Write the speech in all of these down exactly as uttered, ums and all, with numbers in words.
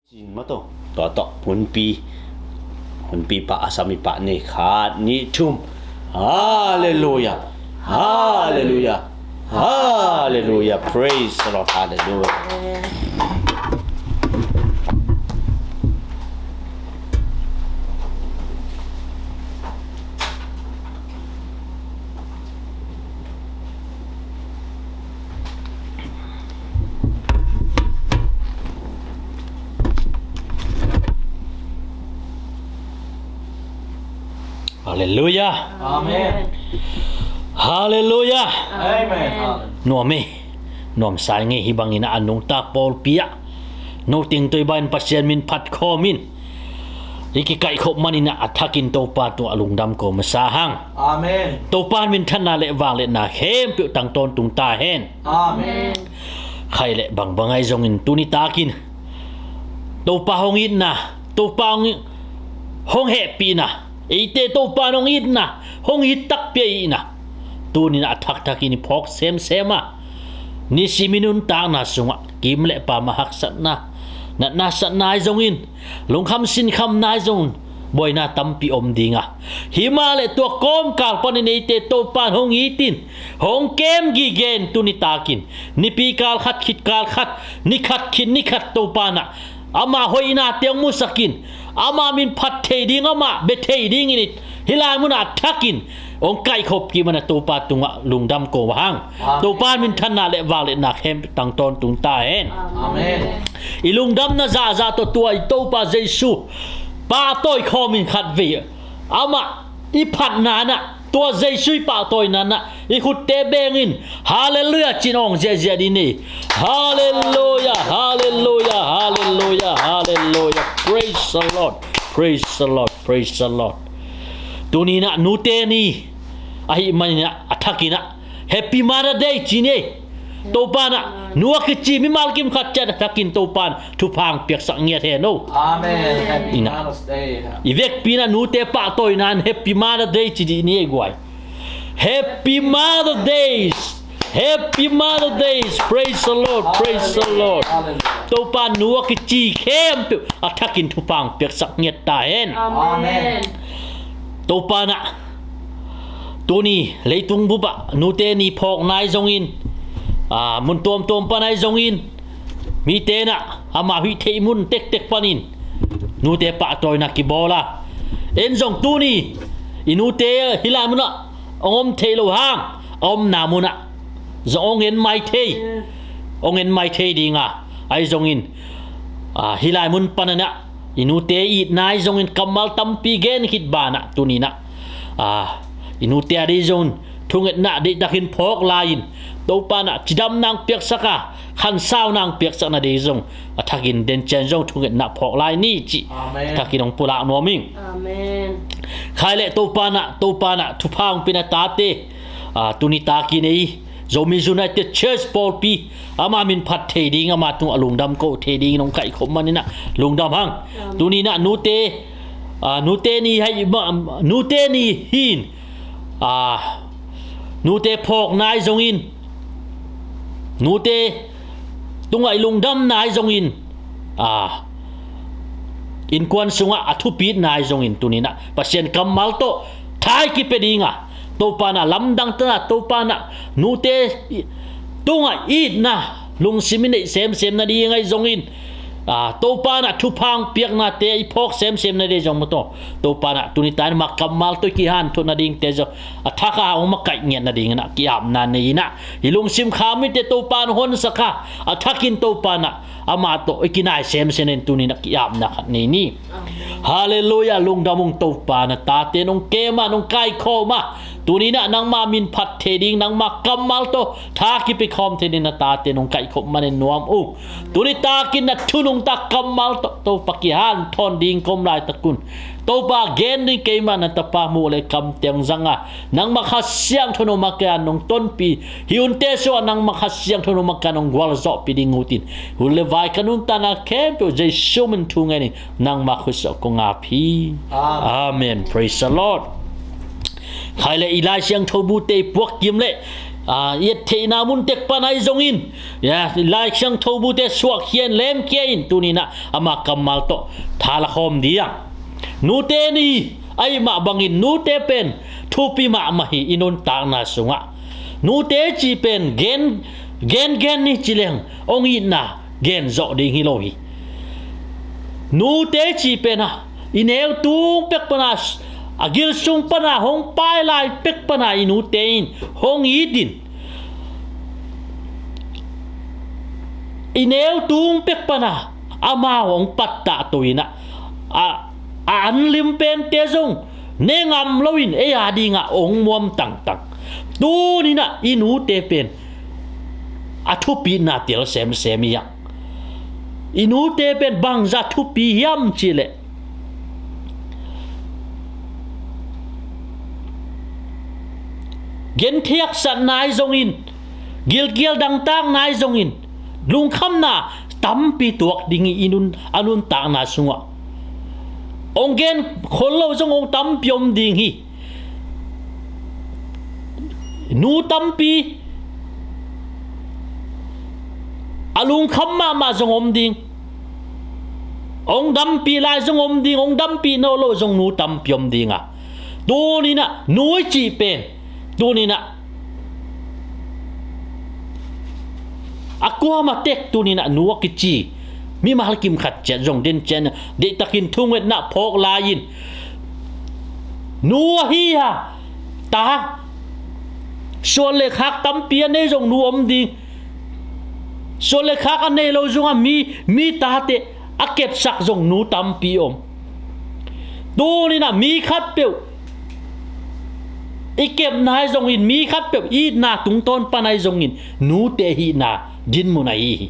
Cin ma to. Tua to. Hunpi. Hunpi pa asami pa ni khat ni thum. Hallelujah. Hallelujah. Hallelujah. Praise the Lord. Hallelujah. Hallelujah. Amen. Hallelujah. Amen. Nuam e. Nuam sa ing e, hih bangin a nungta pawlpi ah no teng tawh i bangin Pasian min phat khawm in i kikaihkhop manin a thakin Topa tungah lungdam ko masa hang. Amen. Topa minthanna le vangliatna khempeuh tang tawntung ta hen. Amen. Khai le bangbang ahi zongin tuni takin Topa hong itna, Topa hong, hong hehpihna, eite Topa hong itna, hong it takpi a itna, tunin a thakthak in i phawk semsem a, nisim i nuntakna sungah kim le pam a haksatna, natna satna ahi zongin, lungkham sinkhamna ahi zongin, buaina tampi om ding a, himah le tua kawmkal panin eite Topa hong itin, hong kem gige in tuni takin, nipi kal khat khit kal khat, ni khat khit ni khat Topa na ama hoihnate hong musak in, ama min phat thei ding, ama bia thei dingin hih lai munah a thakin hong kaihkhop kik manin Topa tungah lungdam ko hang. Amen. Topa minthanna le vangliatna khempeuh tang tawntung ta hen. Amen. I lungdamna zahzah tawh tua i Topa Jesu pahtawi khawm in khatvei amah i phatna in ah, tua Jesu i pahtawina in ah i khutte beng in, Hallelujah, ci-in awng ziahziah ding ni. Hallelujah, hallelujah, hallelujah, hallelujah. Praise the Lord, praise the Lord, praise the Lord. Tuni in ah nute ni ahih manin ah a thakin ah Happy Mother Day ci ni. Topa in ah nu a kici mimal kim khat ciat a thakin Topa in thupha hong piaksak ngiat hen o. Amen. Happy Mother's Day. I vekpi in ah nute pahtawina in Happy Mother Day ci dih ni ei guai. Happy Mother Days. Happy Mother Days. Praise the Lord. Praise the Lord. Hallelujah. Topa in nu a kici khempeuh a thakin thupha hong piaksak ngiat ta hen. Amen. Topa in ah tuni leitung bup ah nute ni phawkna ahi zongin, aa, mun tuamtuam pan ahi zongin, mite in ah amau hih theih mun tektek panin nute pahtawina kibawl a, en zong tuni i nute hih lai munah hong om thei lo hang, a omna munah zong hong en mai thei, hong en mai thei ding a, ahi zongin, aa, hih lai mun panin ah i nute itna ahi zongin kammal tampi gen khit banah tuni in ah, aa, i nute a dih zongin thungetna deihtakin phawk lai-in Topa in ah cidamna hong piaksak a, khansauna hong piaksak nading zong a thakin den ciang zong thungetna phawk lai ni cih, amen, a thakin hong pulak nuam ing. Amen. Khai le Topa in ah, Topa in ah thupha hong pia na tate, aa, tuni takin ei Zomi United Church pawlpi ama min phat thei ding, ama tungah lungdam ko thei dingin hong kaihkhop manin ah lungdam hang. Amen. Tuni in ah nute, aa, nute ni hai, ma, nute ni hi-in, aa, nute phawkna ahi zongin, nute tungah i lungdamna ahi zongin, aa, innkuan sungah a thupitna ahi zongin tuni in ah Pasian kammal tawh tha i kipia ding a, Topa in ah lamdang tan ah, Topa in ah nute tungah itna lungsim i neih semsem nading ahi zongin, aa, Topa in ah thupha hong piaknate i phawk semsem nading zong maw taw, Topa in ah tuni takin ama kammal tawh i kihanthawn nadingte zong a thak a hong makaih ngiat nadingin ah ki-apna nei in ah, i lungsim khamite Topa in honsak a, a thakin Topa in ah amah tawh i kinai semsem in tuni in ah ki-apna khat nei ni. Amen. Hallelujah, lungdam ung Topa, na tate nong kem a, nong kaikhawm a, tuni in ah nangma min phat thei ding, nangma kammal tawh tha kipia khawm thei ding na tate nong kaihkhop manin nuam ung. Tuni takin na thu nungta kammal tawh Topa kihanthawn ding ka om laitak un, Topa gen ding keima na tapa, muh le kam teng zang a, nangma Kha Siangtho nong makaih a nong tonpih, hih hunte sungah nangma Kha Siangtho nong makaih a nong gualzawhpih ding ut in, hun le vai ka nuntakna khempeuh Jesu min thu ngen in nangma khut sungah kong ap hi. Amen. Amen. Praise the Lord. Khai le i Lai Siangtho bute i puak kim le a, i et theihna mun tek pan ahi zongin, ya, Lai Siangtho bute suahkhia in, lemkhia in, tuni-in ah ama kammal tawh tha la khawm ding. Nute ni, ahih mah bangin nute pen thupi mahmah hi i nuntakna sungah. Nute cih pen gen, gen, gen ni ci leng hong itna gen zawh ding hi lo hi. Nute cih pen ah i neu tung pek pan a, a gil sung pan a hong pai lai pek pan a i nute in hong it in, i neu tung pek pan a amau hong pattah to in ah, a, a anlim pente zong ne ngam loin ei a dingah hong muam tangtang. Tuni-in ah i nute pen a thupina tel semsem hi hang. I nute pen bangzah thupi hiam cih leh, genthiaksatna ahi zongin, gilkial dangtakna ahi zongin, lungkhamna tampi tuak ding hi i nun, a nuntakna sungah. Hong gen khol lo zong hong tampi om ding hi. Nu tampi a lungkham mahmah zong om ding, hong dampih lai zong om ding, hong dampih nawn lo zong nu tampi om ding a. Tuni-in ah nu i cih pen, tuni-in ah a kuamah tek tuni-in ah nu a kici mimal kim khat ciat zong den ciat in ah deihtakin thungetna phawk lai-in, nu ahi a, ta, suan le khak tampi a nei zong nu om ding. Suan le khak a nei lo zong a mi, mi tate a kepsak zong nu tampi om. Tuni-in ah mi khatpeuh i kepna ahi zongin, mi khatpeuh i itna tungtawn pan ahi zongin nute hihna dinmun ahi hi.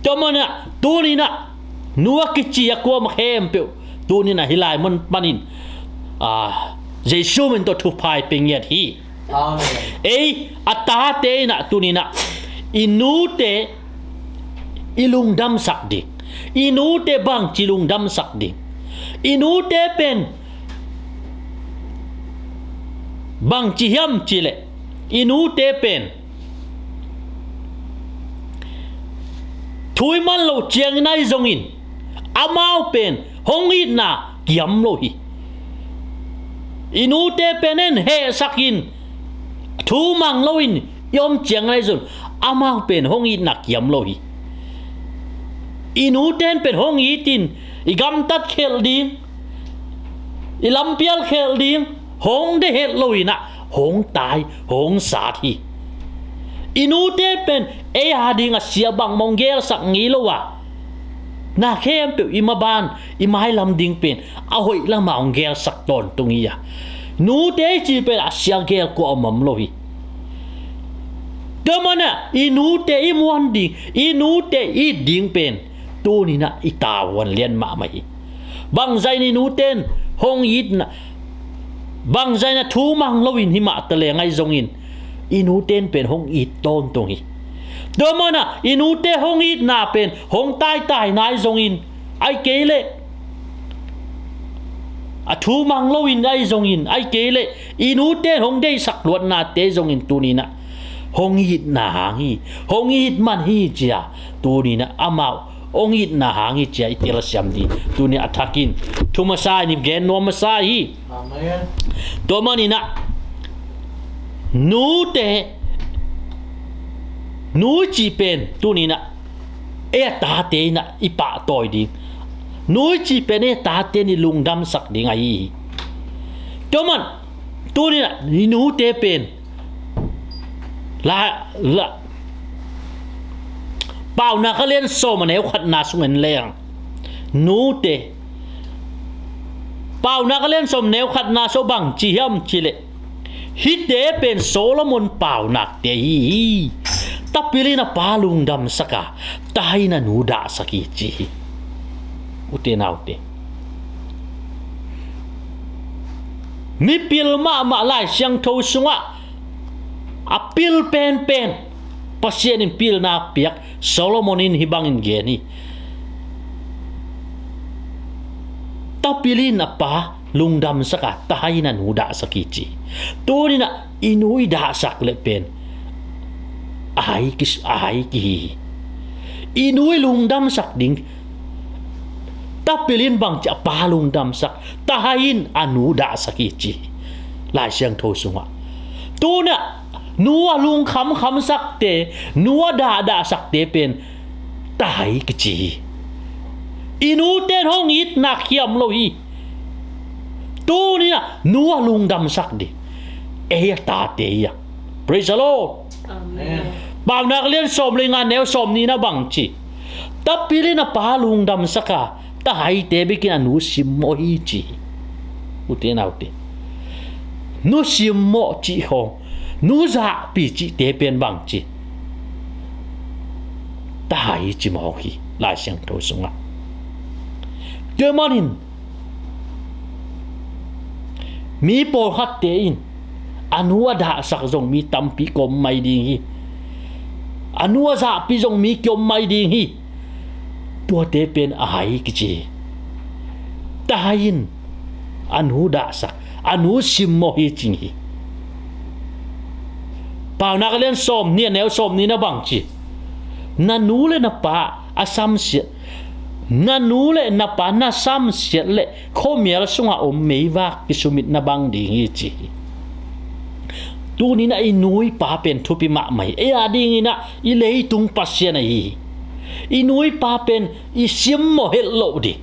Tua manin ah tuni-in ah nu a kici a kuamah khempeuh tuni-in ah hih lai mun panin, a, Jesu min tawh thupha i pia ngiat hi. Amen. Ei a tate in ah tuni-in ah i nute i lungdamsak ding. I nute bangci lungdamsak ding? I nute pen bangci hiam cih leh, i nute pen thu i man loh ciangin ahi zongin amau pen hong itna kiam lo hi. I nute pen en hehsak in, thu mang loin i om ciangin ahi zong amau pen hong itna kiam lo hi. I nute in pen hong it in i gamtat khelh ding, i lampial khelh ding, hong deih het lo-in ah hong tai, hong sat hi. I nute pen ei a ding a sia bangmah hong gelsak ngei lo a, na khempeuh i maban, i mailam ding pen a hoih lamah hong gelsak tawntung hi a. Nute i cih pen a sia gel kua om om lo hi. Tua manin ah i nute i muan ding, i nute i it ding pen tuni-in ah i tavuan lian mahmah hi. Bangzah in i nute in hong itna, bangzah in a thu mang loin himah taleng ahi zongin i nute in pen hong it tawntung hi. Tua manin ah i nute hong itna pen hong taitaina ahi zongin, ahih kei leh a thu mang loin ahi zongin, ahih kei leh i nute in hong deihsak luatnate zongin tuni-in ah hong itna hang hi, hong it man hi ci-a, tuni-in ah amau hong itna hang hi ci-a i telsiam ding tuni-in a thakin thu masa in i gen nuam masa hi. Amen. Tua manin ah nute, nu i cih pen tuni-in ah ei a tate in ah i pahtawi ding, nu i cih pen ei a tate in i lungdamsak ding ahi hi. Tua manin tuni-in ah i nute pen la, la, Paunak a lian sawm a neu khatna sung en leng, nute, Paunak a lian sawm a neu khatna sung bang ci hiam cih leh, hihte pen Solomon paunakte ahi hi. Tapil in a pa lungdamsak a, ta in a nu dahsak hi ci hi. Ute naute, mipil mahmah Lai Siangtho sungah a pil penpen, Pasian in pilna piak, Solomon in hih bangin gen hi. Tapil in a pa lungdamsak a, ta in a nu dahsak hi ci. Tuni-in ah i nu i dahsak leh pen a hai ki, a hai ki hi. I nu i lungdamsak ding. Tapil in bang ci a pa lungdamsak, tahai in a nu dahsak hi ci. Lai Siangtho sungah tuni-ah nu a lungkhamkhamsakte, nu a dahdahsakte pen tahai kici hi. I nute in hong itna khiam lo hi. Tuni-ah nu a lungdamsak ding. Ei a tate hi a. Praise the Lord. Amen. Paunak lian sawm le nga neu sawm nihna bang ci. Tapil in a pa lungdamsak a, tahaite bekin a nu simmawh hi ci hi. Ute naute, nu simmawh cih khawng, nu zahpih cihte pen bang ci. Tahai ci mawk hi Lai Siangtho sungah. Tua manin mi pawlkhatte in a nu a dahsak zong mi tampi ki om mai ding hi. A nu a zahpih zong mi ki om mai ding hi. Tuate pen a hai kici hi. Tahai in a nu dahsak, a nu simmawh hi cing hi. Paunak lian sawm nih a neu sawm nihna bang ci. Na nu le na pa a samsiat, na nu le na pa na samsiat le khuamial sungah om meivak kisumitna bang ding hi ci hi. Tuni-in ah i nu i pa pen thupi mahmah hi. Ei a dingin ah i leitung Pasian ahi hi. I nu i pa pen i simmawh het loh ding.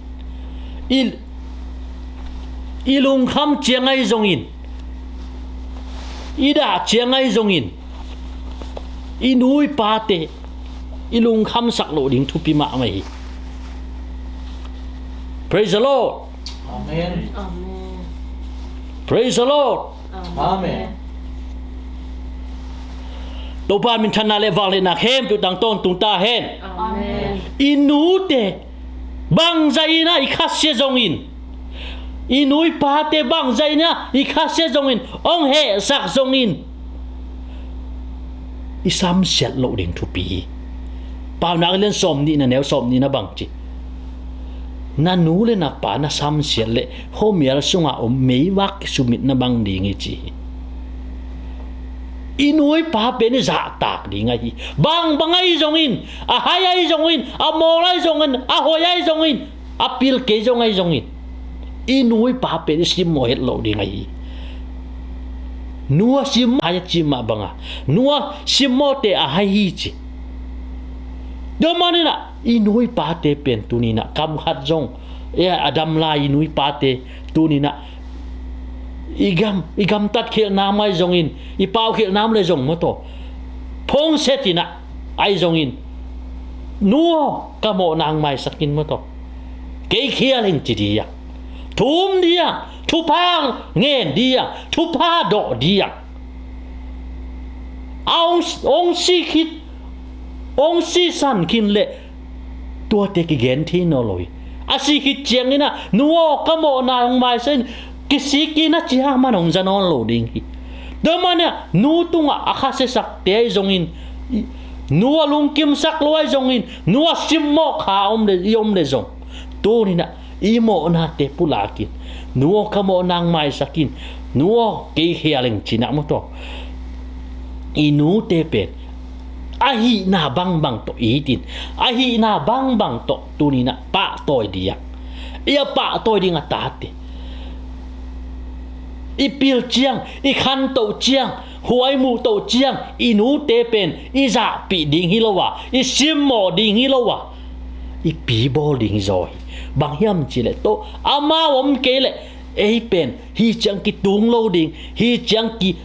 I, i lungkham ciang ahi zongin, i dah ciang ahi zongin, i nu i pate i lungkhamsak loh ding thupi mahmah hi. Praise the Lord. Amen. Amen. Praise the Lord. Amen. Amen. Topa minthanna le vangliatna khempeuh tang tawntung ta hen. Amen. I nute bangzah in ah i khasia zongin, i nu i pate bangzah in ah i khasia zongin, hong hehsak zongin, i samsiat loh ding thupi hi. Paunak lian sawm nihna neu sawm nihna bang ci. Na nu le na pa na samsiat le khuamial sungah om meivak kisumitna bang ding hi ci hi. I nu i pa pen i zahtak ding ahi hi. Bangbang ahi zongin, a hai ahi zongin, a mawl ahi zongin, a hoih ahi zongin, a pil kei zong ahi zongin, i nu i pa pen i simmawh het loh ding ahi hi. Nu a simmawh hai a ci mah banga, nu a simmawhte a hai hi ci. Tua manin ah i nu i pate pen tuni-in ah kam khat zong, e, a dam lai i nu i pate tuni-in ah i gam, i gamtat khelhna om ahi zongin, i paukhelhna om le zong maw taw, phone set in ah ahi zongin, nu aw, ka mawhna hong maisak in maw taw, kei khial ing ci ding a, thum ding a, thupha ngen ding a, thupha dawh ding a, a hong, hong sih khit, hong sihsan khin leh tuate kigen thei nawn lo hi. A sih khit ciangin ah, nu aw, ka mawhna hong maisak in, kisik in a ci a, amah in hong za nawn lo ding hi. Tua manin ah nu tungah a khasiasakte ahi zongin, nu a lungkimsak lo ahi zongin, nu a simmawh kha om le, i om le zong, tuni-in ah i mawhnate pulak in, nu aw, ka mawhna hong maisak in, nu aw, kei khial ing ci-in ah maw taw, i nute pen a hihna bangbang tawh it in, a hihna bangbang tawh tuni-in ah pahtawi ding a, i a pahtawi ding a tate. I pil ciang, i khantoh ciang, huai muhtoh ciang, i nute pen i zahpih ding hi lo a, i simmawh ding hi lo a, i pibawl ding hi zaw hi. Bang hiam cih leh, tawh amau om kei leh ei pen hih ciang kitung lo ding, hih ciang ki,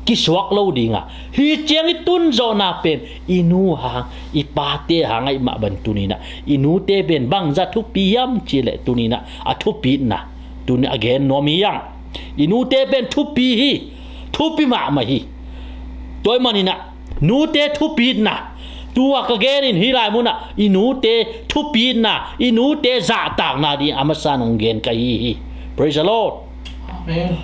kisuak lo ding a, hih ciang i tun zawhna pen i nu hang, i pate hang ahih mah bangin tuni-in ah i nute pen bangzah thupi hiam cih leh tuni-in ah a thupitna tuni-in a gen nuam hi hang. I nute pen thupi hi, thupi mahmah hi. Tua ahih manin ah nute thupitna, tua ka gen in hih lai munah i nute thupitna, i nute zahtakna ding a masa in hong gen ka hi hi. Praise the Lord. Amen.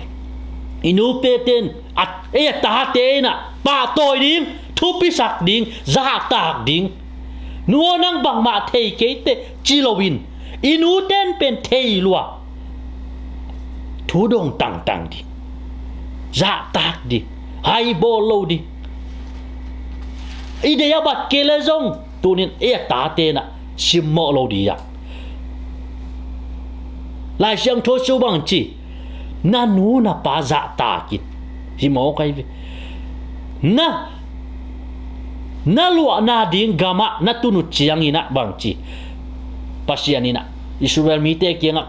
I nute ten a, ei a tate in ah pahtawi ding, thupisak ding, zahtak ding. Nu aw, nang bangmah thei kei teh ci loin, i nute in pen thei lua, thu dong tangtang ding, zahtak ding, hai bawl lo ding. I deih a bat kei le zong tunin ei a tate na simmawh lo ding a. Lai Siangtho sung bang ci, na nu na pa zahtak in. Hi maw kai ve. Na na luahna ding gamah na tun uh ciangin ah bang ci, Pasian in ah Israel mite kiangah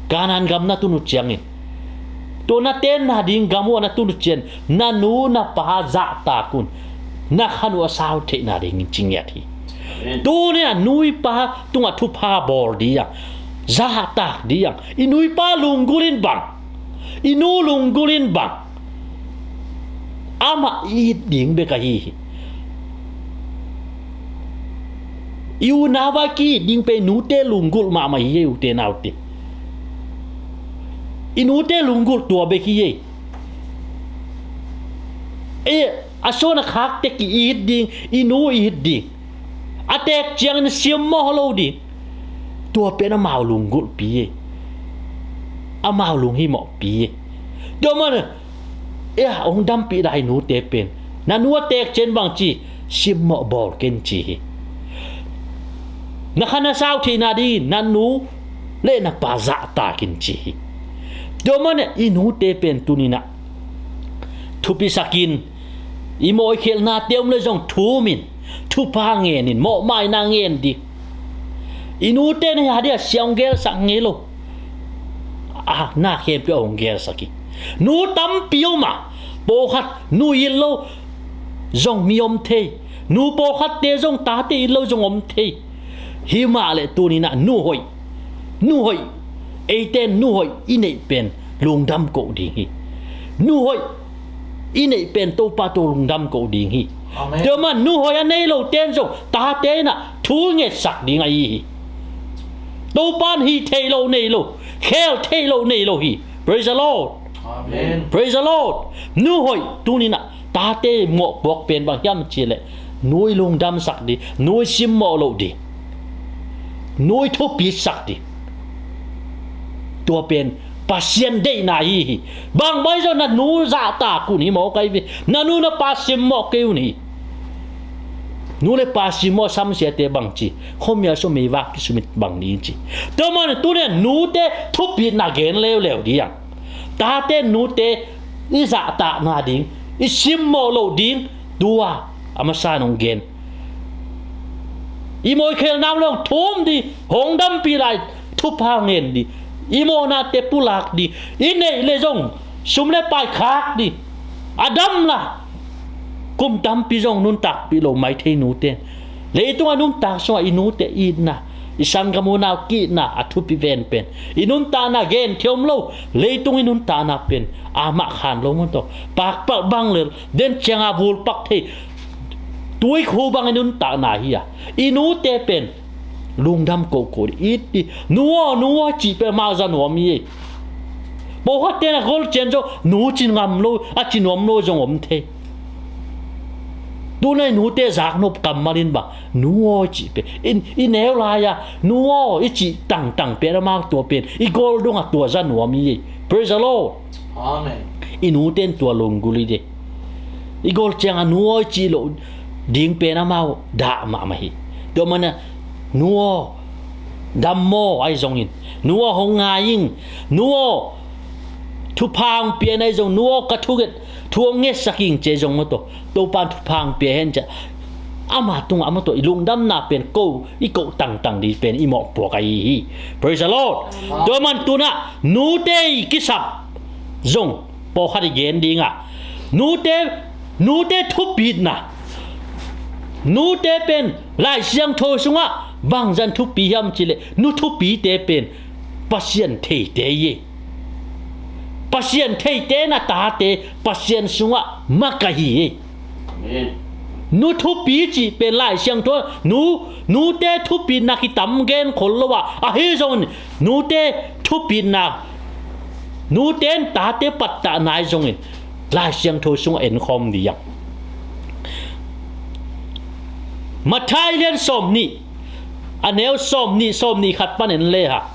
Kanaan gam na tun uh ciangin, tua na tenna ding gam uh a na tun uh ciangin na nu na pa zahtak un. Na khan uh a sau theihna dingin ci ngiat hi. Amen. Tuni a nu i pa tungah thupha bawl ding a, zahtak ding a, i nu i pa lunggulh in bang, i nu lunggulh in bang, amah i it ding bek ahi hi. I unau a ki-it ding pen i nute lunggulh mahmah hi ei, ute naute. I nute lunggulh tua bek hi ei. E, a suan a khak tek i it ding, i nu i it ding. A teek ciangin simmawh lo ding. Tua pen amau lunggulhpi ei. Amau lunghimawhpi ei. Tua man, e, hong dampih lai nute pen, na nu a teek ciang bang ci, simmawh bawl ken ci hi. Na khan a sau theihna dingin na nu le na pa zahtak in ci hi. Tua man i nute pen tunin ah thupisak in, i mawh i khelhnate om le zong thum in, thupha ngen in, mawhmaina ngen ding. I nute na hi a dia sia hong gelsak ngei lo. A, na khempeuh a hong gelsak hi. Nu tampi om a, pawlkhat nu it lo zong mi om thei. Nu pawlkhatte zong tate it lo zong om thei. Hi mah le tunin ah nu hoih, nu hoih, eite nu hoih i neih pen lungdam koh ding hi. Nu hoih i neih pen Topa tawh lungdam koh ding hi. Amen. Tua man nu hoih a nei lo ten zong tate in ah thu ngetsak ding ahi hi. Topa in hih theih loh nei lo, khel theih loh nei lo hi. Praise the Lord. Amen. Praise the Lord. Nu hoih tunin ah tate mawhpuak pen bang hiam cih leh, nu i lungdamsak ding, nu i simmawh loh ding, nu i thupitsak ding. Tua pen Pasian deihna ahi hi. Bang mai zong na nu zahtak un hi maw kai ve. Na nu na pa simmawh kei un hi. Nu le pa simmawh samsiate bang ci, khuamial sung meivak kisumit bang ding ci. Tua man tunin nute thupitna gen leuleu ding a, tate nute i zahtakna ding, i simmawh loh ding, tua a masa in hong gen. I mawh i khelhna om le hong thum ding, hong dampih lai thupha ngen ding, i mawhnate pulak ding, i neih le zong sum le pai khak ding, a dam la kum tampi zong nuntakpih lo mai thei nute. Leitung a nuntak sungah i nute itna, i sanggam unau ki-itna a thupi ven pen, i nuntakna genthe om lo. Leitung i nuntakna pen amah khan lo maw tawh, pakpalh bang le den cianga vulpak thei, tuikhu bang i nuntakna hi a, i nute pen lungdam kohkoh ding, it ding. Nu aw, nu aw cih pen amau za nuam hi ei. Pawlkhatte na gol cian zong nu ci ngam lo, a ci nuam lo zong om thei. Tuna i nute zaknop kammal in bang, nu aw i cih pen, i, i neu lai-a nu aw i cih tangtang pen amau tua pen i gol dongah tua za nuam hi ei. Praise the Lord. Amen. I nute in tua lunggulh hi ding. I gol ciangah nu aw i cih loh ding pen amau dah mahmah hi. Tua mana, nu aw, dam maw ahi zongin, nu aw, hong ngai ing, nu aw, thupha hong pia in ahi zong, nu aw, ka thuget, thu hong ngetsak ing ci ahi zong maw tawh, Topa in thupha hong pia hen ciah, ama tungah maw tawh i lungdamna pen ko, i koh tangtang ding pen i mawhpuak ahi hi. Praise the Lord. Amen. Tua man tunah nute i kisap zong pawlkhat i gen ding a, nute, nute thupitna, nute pen Lai Siangtho sungah bangzah in thupi hiam cih leh, nu thupite pen Pasian theite hi ei. Pasian theite na tate Pasian sungah makaih hi ei. Amen. Nu thupi cih pen Lai Siangtho, nu, nute thupitna kitam gen khol lo a, ahi zongin nute thupitna, nute in tate pattahna ahi zongin Lai Siangtho sungah enkhawm ding a. Matthai lian sawmnih, a neu sawmnih, sawmnih khat pan en le hang.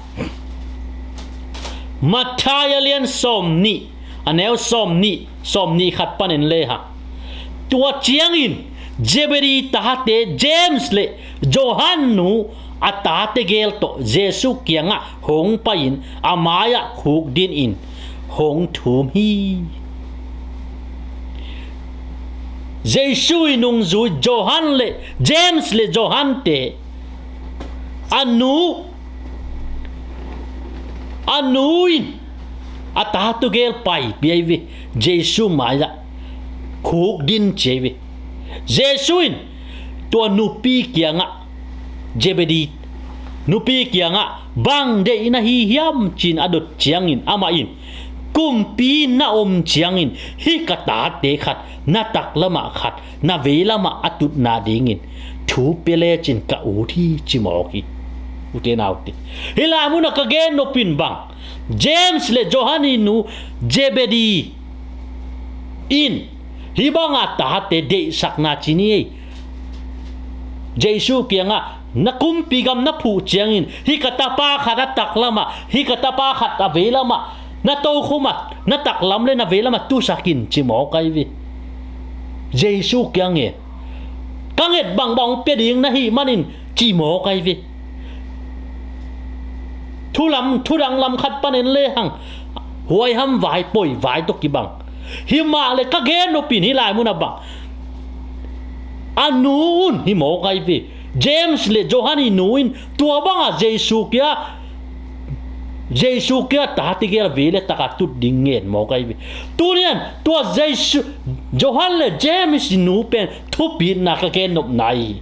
Matthai a lian sawmnih, a neu sawmnih, sawmnih khat pan en le hang. Tua ciangin Zebedi tate James le Johan nu a tate gel tawh Jesu kiangah hong pai-in a mai-ah khukdin in hong thum hi. Jesu i nungzui Johan le James le Johan te a nu a nu in a tate gel pai pia hi ve. Jesu mai-ah khukdin ci hi ve. Jesu in tua nupi kiangah, Zebedi nupi kiangah, "Bang deih na hi hiam?" ci-in a dot ciangin amah in, "Kumpi na om ciangin hih ka tate khat na taklamah, khat na veilamah a tutna dingin thu pia lecin ka ut hi," ci mawk hi. Ute naute, hih lai munah ka gen nop in bang, James le Johan i nu Zebedi in hih banga tate deihsakna ci ni ei. Jesu kiangah, "Na kumpi gam na phuh ciangin hih ka tapa khat a taklamah, hih ka tapa khat a veilamah, na tokhom ah, na taklam le na veilamah tusak in," ci mawk ahi ve. Jesu kiang ngen, "Ka nget bangbang hong pia ding na hih manin," ci mawk ahi ve. Thulam, thudang lam khat pan en lehang, huaiham vai, poi vai tawh kibang. Himah le ka gen nop in hih lai munah bang, a nu un hi mawk ahi ve. James le Johan i nu in tua banga Jesu kia, Jesu kia tate gel vei le taka tut ding ngen mawk ahi ve. Tunian tua Jesu, Johan le James i nu pen thupitna ka gen nopna hi.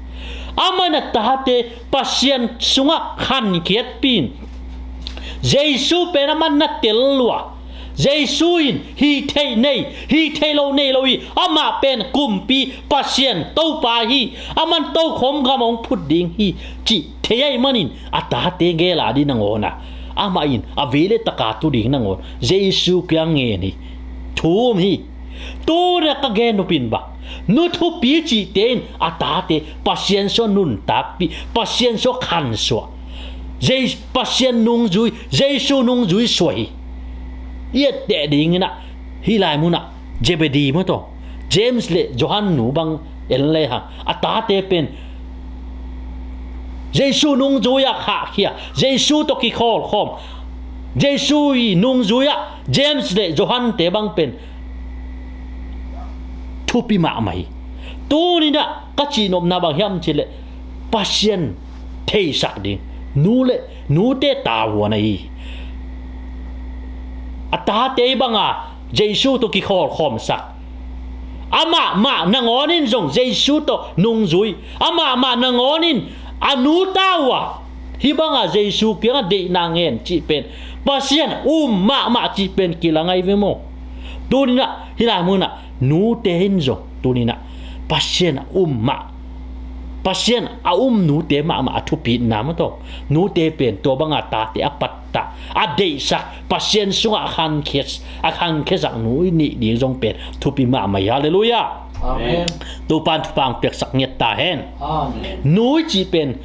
Amah in a tate Pasian sungah khankhiatpih in, Jesu pen amah na tel lua. Jesu in hih theih nei, hih theih lo nei lo hi. Amah pen kumpi, Pasian Topa hi. Aman tokhom gam hong phut ding hi, cih thei ahih manin a tate gel a ding nangawn a, amah in a vei le taka tu ding nangawn Jesu kiang ngen hi. Thum hi. Tuna ka gen nop in bang, nu thupi cihte in a tate Pasian sua nuntakpih, Pasian sua khansuah, Jes-, Pasian nungzui, Jesu nungzui suah hi. I etteh dingin ah, hih lai munah Zebedi maw taw, James le Johan nu bang en lehang, a tate pen Jesu nungzui-ah khahkhia, Jesu tawh kikhawlkhawm, Jesu i nungzui-ah James le Johan-te bang pen thupi mahmah hi. Tuninah ka cihnopna bang hiam cihleh, Pasian theisak ding nu le nute tavuan ahi hi. A tate banga Jesu tawh kikhawlkhawmsak, amah mah nangawn in zong Jesu tawh nungzui, amah mah nangawn in a nu tau a, hih banga Jesu kiangah deihna ngen cih pen Pasian um mahmah cih pen kilang ahi ve maw. Tuninah hih lai munah nute in zong tuninah Pasian a um mah, Pasian a um nute mahmah a thupitna maw taw, nute pen tua banga tate a pattah, a deihsak, Pasian sungah a khankhiat, a khankhiatsak nu i nih ding zong pen thupi mahmah hi. Halleluiah. Amen. Topan thupha hong piaksak ngiat ta hen. Amen. Nu i cih pen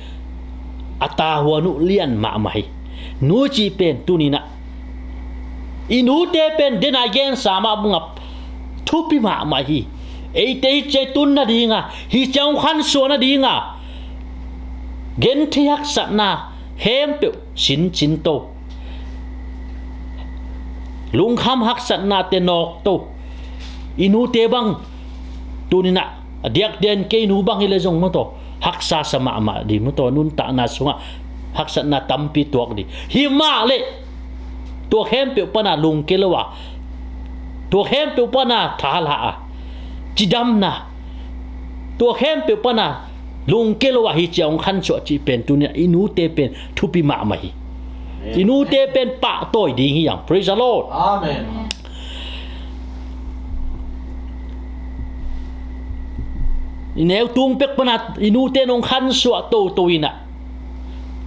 a tavuan uh lian mahmah hi. Nu i cih pen tuninah i nute pen dena i gensa mah bangah thupi mahmah hi. Eite hih ciang i tun nadinga, hih ciang hong khansuah nadinga genthei haksatna khempeuh sincin to, lungkham haksatnate nawk to. I nute bang tuninah a diakdiakin kei nu bang hileh zong maw taw, haksa sa mahmah ding maw taw, nuntakna sungah haksatna tampi tuak ding. Himah leh tua khempeuh pana lungkia lo a, tua khempeuh pana thala a, cidamna, tua khempeuh pana lungkia lo a, hih ciang hong khansuah cih pen tuninah i nute pen thupi mahmah hi. I nute pen pahtawi ding hi hang. Praise the Lord. Amen. I neu tung pek pana i nute in hong khansuah toto inah,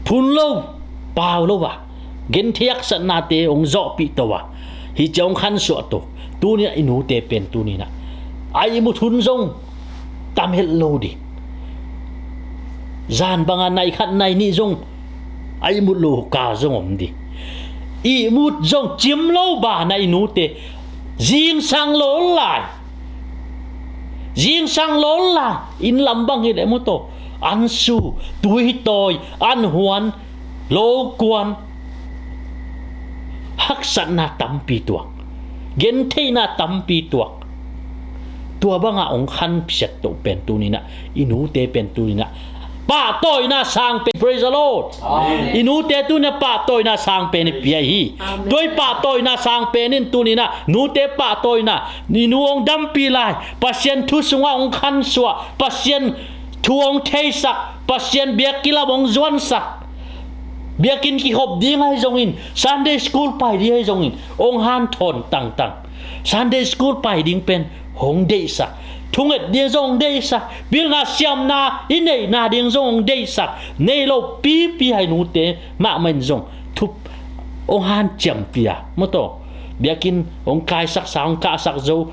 phun lo, pau lo a, genthei haksatnate hong zawhpih to a, hih ciang hong khansuah to. Tuninah i nute pen tuninah a ihmut hun zong tam het lo ding. Zan banga nai khat nai nih zong a ihmut lo kal zong om ding. Ihmut zong cim lo banah i nute zingsang lo lai, Zingsang lawl la, inn lam bang hi leh maw taw, an su, tuitawi, an huan, lo kuan, haksatna tampi tuak, gentheihna tampi tuak. Tua bangah hong khansiat toh pen tuni-in ah, i nute pen tuni-in ah pahtawina sang pen, praise the Lord. Amen. I nute tuni-in ah pahtawina sang pen i pia hi. Amen. Tua i pahtawina sang pen in tuni-in ah nute pahtawina, i nu hong dampi lai, Pasian thu sungah hong khansuah, Pasian thu hong theisak, Pasian biakinn lam hong zuansak, biakinn kikhop ding ahi zongin, Sunday school pai ding ahi zongin, hong hanthawn tangtang. Sunday school pai ding pen hong deihsak, thunget ding zong hong deihsak, pilna siamna i neihna ding zong hong deihsak, nei lo pipi ahi nute mahmah in zong thup hong hanciampih a, maw taw, biakinn hong kaisaksa, hong kahsak zo,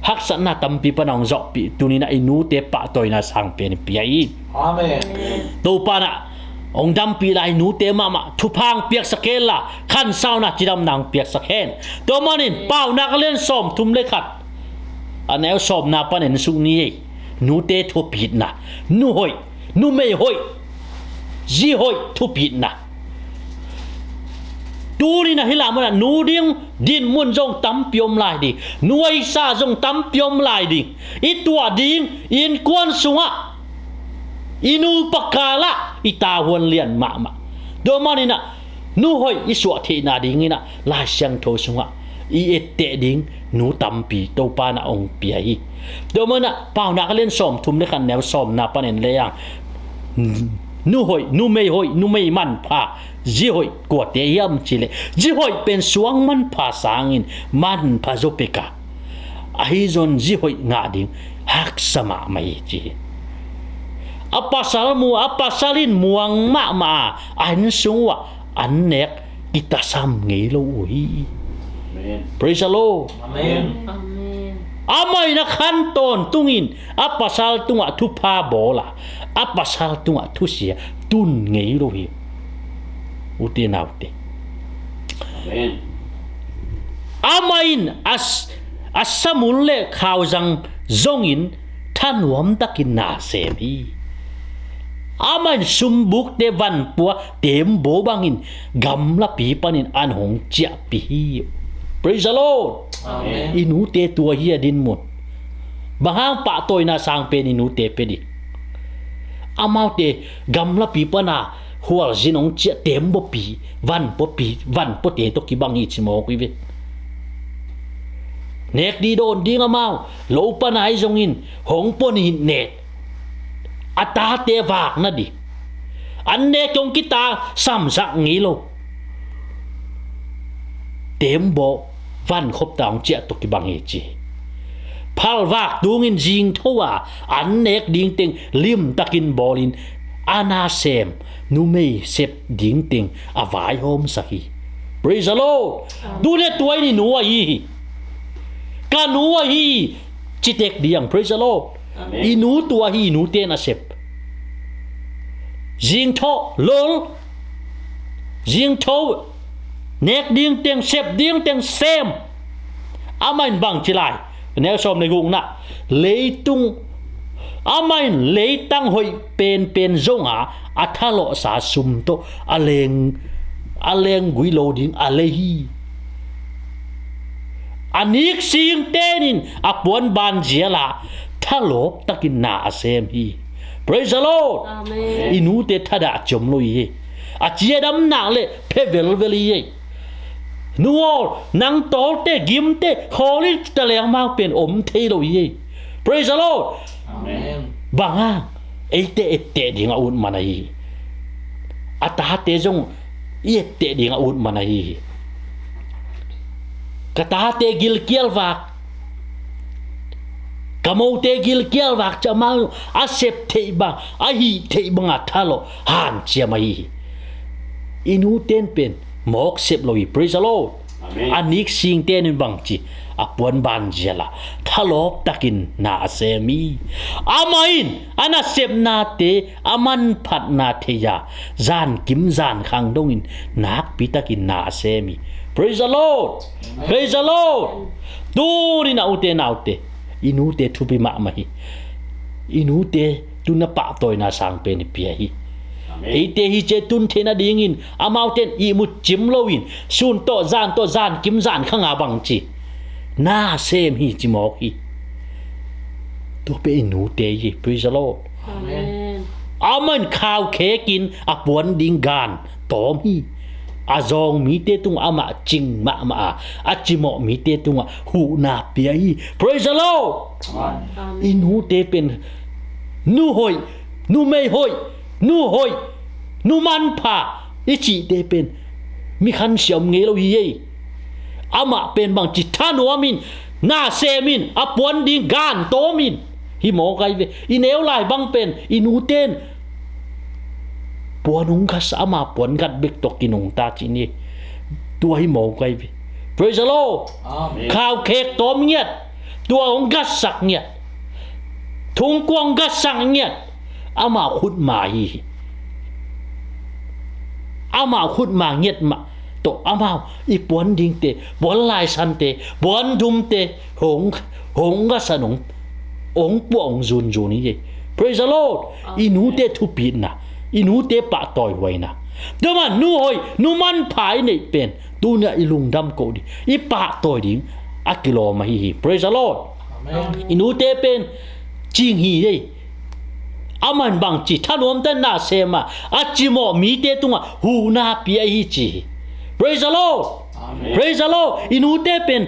haksatna tampi pana hong zawhpih, tuni-in ah i nute pahtawina sang pen i pia hi. Amen. Topa in ah hong dampih lai, i nute mahmah thupha hong piaksak hen la, khansauna cidamna hong piaksak hen. Tua manin Paunak a lian sawmthum le khat, a neu sawmna panin en suk ni ei. Nute thupitna, nu hoih, numei hoih, zi hoih thupitna. Tuni-in ah hih lam munah nu ding dinmun zong tampi om lai ding, nu ahisa zong tampi om lai ding. I tuah ding, i innkuan sungah, i nupa kalah i tavuan lian mahmah. Tua manin ah nu hoih i suah theihna dingin ah Lai Siangtho sungah i etteh ding nu tampi Topa in ah hong pia hi. Tua manin ah Paunak a lian sawmthum le khat, neu sawmna panin en le ang, nu hoih, numei hoih, numei manpha, zi hoih kuate hiam cih leh, zi hoih pen suang manpha sangin manpha zaw pek a, ahi zongin zi hoih ngah ding haksa mahmah hi, ci hi. A pasal mu, a pasal in muang mahmah a, a inn sung uah an nek kitasam ngei lo uh hi. Amen. Praise the Lord. Amen. Amen. Amah in a khan tawntungin a pasal tungah thupha bawl a, a pasal tungah thusia tun ngei lo hi. Ute naute. Amen. Amah in a s-, a samul le khauzang zongin thanuamtakin na sem hi. Amah in sumbukte vanpua teembaw bangin gamlapi panin an hong ciahpih hi. Praise the Lord. Amen. I nute tua hi a dinmun. Bang hang pahtawina sang pen i nute pia ding? Amaute gamlapi pana khualzin hong ciah teembawpi, vanpuapi, vanpuate tawh kibang hi ci mawk uh hi ve. Nek ding dawn ding amau, lo pana ahi zongin hong pua ni, nek a tate vakna ding. An nek hong kitasamsak ngei lo. Teembaw vankhopta hong ciah tawh kibang hi ci. Phalvak tungin zingtho a an nek ding teng limtakin bawlin a nasem numei sep ding teng a vaihawmsak hi. Praise the Lord. Amen. Tuni-a tua in i nu ahi hi. Ka nu ahi hi. Citek ding. Praise the Lord. Amen. I nu tua hi, i nute na sep. Zingtho lol. Zingtho nek ding teng, sep ding teng sem. Amah in bang ci lai? Neu sawm le gukna. Leitung, amah in leitang hoih penpen zonga a thalawhsa sum tawh a leng, a lenggui lo ding a lei hi. A nik sing tenin a puanban ziala thalawptakin na a sem hi. Praise the Lord. Amen. I nute thadah ciam lo hi. A ciadam nak le phe velvel hi. Nu aw, nang tawlte, gimte, khawlin taleng mau pen om thei lo hi. Praise the Lord. Amen. Bang hang? Eite etteh ding a ut man ahi hi. A tate zong i etteh ding a ut man ahi hi. Ka tate gilkial vak, ka mote gilkial vak ci a, amau a sep theih bang, a hih theih banga thalawh hanciam ahi hi. I nuten pen mawk sep lo hi. Praise the Lord. A nik singte in bangci a puan banzial a thalawp takin na a sem hi. Amah in a nasepnate a manphatna thei a, zankim zankhang dongin nakpi takin na a sem hi. Praise the Lord. Praise the Lord. Tuni-in a ute naute, i nute thupi mahmah hi. I nute tun a pahtawina sang pen i pia hi. Eite hi ci-a tun theih nadingin amaute in ihmut cim loin sun tawh zan tawh zankim zankhang a bangci na sem hi ci mawk hi. Tua pen i nute hi. Praise the Lord. Amah in khaukhek in a puan ding gan tawm hi. A zawng mite tungah amah cing mahmah a, a cimawh mite tungah huhna pia hi. Praise the Lord. I nute pen nu hoih, numei hoih, nu hoih, nu manpha i cihte pen mi khansia om ngei lo hi ei. Amah pen bangci thanuam in, na sem in, a puan ding gan tawm in. Hi mawk ai ve. I neu lai bang pen i nute in puan hong gatsa, ama puan gat bek tawh kinungta ci ni. Tua hi mawk ai ve. Praise the Lord. Khaukhek tawm ngiat, tua hong gatsak ngiat, thungkuang gatsak ngiat, amau khutma hi hi. Amau khutma ngiat mah tawh amau i puan dingte, puan laisante, puan dumte hong, hong gatsan hong, hong puah hong zunzun hi hi. Praise the Lord. I nute thupitna, i nute pahtawihuaina. Tua mah nu hoih, nu manpha i neih pen tuni-ah i lungdam koh ding, i pahtawi ding a kilawm ahi hi. Praise the Lord. I nute pen cing hi ei. Amah in bangci thanuam takin na sem a, a cimawh mite tungah huhna pia hi ci hi. Praise the Lord. Praise the Lord. I nute pen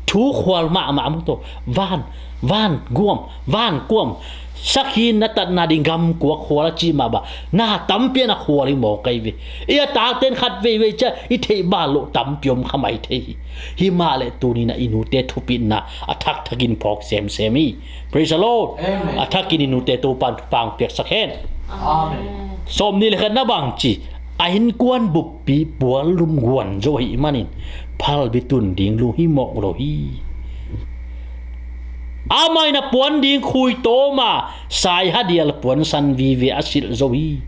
thukhual mahmah maw taw. Van, van guam, van kuam, sakhi na tatna ding gamkua khual a cih mah bang na tampi a na khual hi mawk ai ve. I a takten khat veivei ciang i theih bal loh tampi om kha mai thei hi. Hi mah leh tuni-in ah i nute thupitna a thakthak in phawk semsem hi. Praise the Lord. A thakin i nute Topan thupha hong piaksak hen. Sawmnih le khatna bangci, a innkuan buppi puanlum guan zo ahih manin phalbi tun ding lunghimawh lo hi. Amah in a puan ding khui tawm a, saihadial puansan vive a silh zo hi.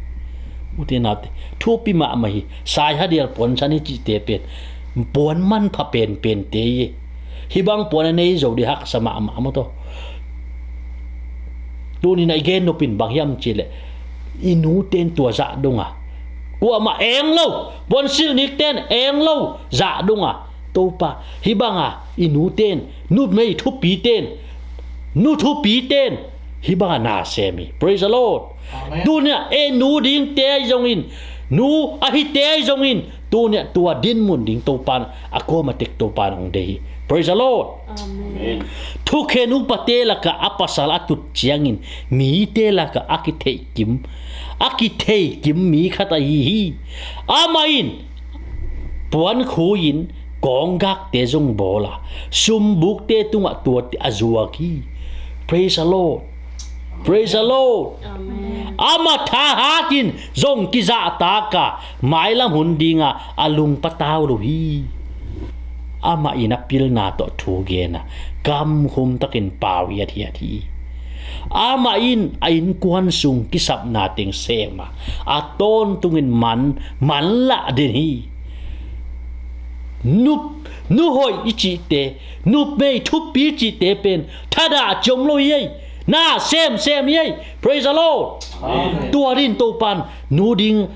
Ute naute, thupi mahmah hi. Saihadial puansan i cihte pen puan manpha penpente hi. Hih bang puan a nei zo ding haksa mahmah maw taw. Tuni-in ah i gen nop in bang hiam cih leh i nute in tua zah dong a, kuamah eng lo, puansilh nikte in eng lo zah dong a, Topa, hih bang a i nute in, numei thupite in, nu thupite in hih bang a na sem hi. Praise the Lord. Tuni-in ah ei nu dingte ahi zongin, nu a hite ahi zongin, tuni-in ah tua dinmun ding Topan, a kuamah tek Topan hong deih hi. Praise the Lord. Thukhen upate lakah a pasal a tut ciangin mite lakah a kitheihkim, a kitheihkim mi khat ahi hi. Amah in puan khui-in kawnggakte zong bawl a, sumbukte tungah tuate a zuak hi. Praise the Lord. Praise the Lord. Amah thahatin zong kizahtak a, mailam hun dinga a lung patau lo hi. Amah in a pilna tawh thu gen a, kamkhum takin pau hiathiat hi. Amah in a innkuan sung kisapna teng sem a, a tawntungin man, manlah den hi. Nu, nu hoih i cihte, numei thupi i cihte pen thadah ci om lo hi ei. Na semsem hi ei. Praise the Lord. Tua dingin Topan nu ding,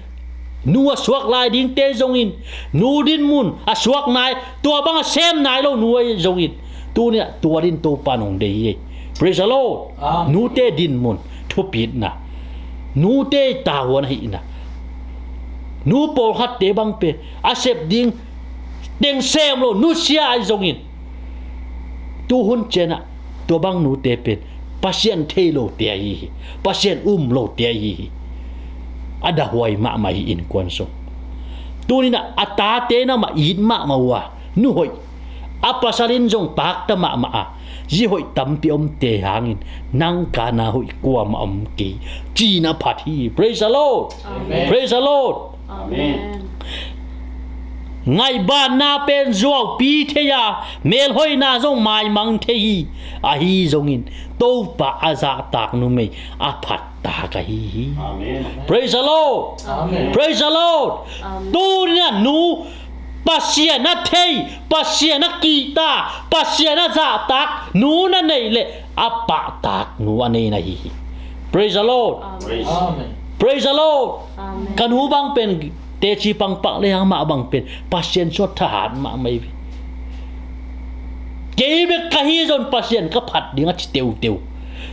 nu a suak lai dingte zongin, nu dinmun a suak nai, tua bang a sem nai lo nu ahi zongin, tuni-in ah tua dingin Topan hong deih hi ei. Praise the Lord. Nute dinmun thupitna, nute tavuan ahihna, nu pawlkhatte bang pen a sep ding teng sem lo nusia ahi zongin, tuhun ciangin ah tua bang nute pen Pasian thei lote ahi hi. Pasian um lote ahi hi. A dahhuai mahmah hi innkuan sung. Tuni-in ah a tate in amah it mahmah uh a, nu hoih, a pasal in zong pakta mahmah a, zi hoih tampi omte hangin nang kana hoih kuamah om kei, ci-in a phat hi. Praise the Lord. Praise the Lord. Ngaihbanna pen zuaupi thei a, melhoihna zong maimang thei hi. Ahi zongin Topa a zahtak numei a phattak ahi hi. Amen. Praise the Lord. Amen. Praise the Lord. Amen. Tuni-in ah nu Pasian a thei, Pasian a kihta, Pasian a zahtak nu na neih leh a pahtak nu a nei na hi hi. Praise the Lord. Amen. Praise. Amen. Praise the Lord. Amen. Ka nu bang pen teci pangpak le hang, amah bang pen Pasian suah thahat mahmah hi ve. Kei bek ka hi zong Pasian ka phat ding a ci teuteu,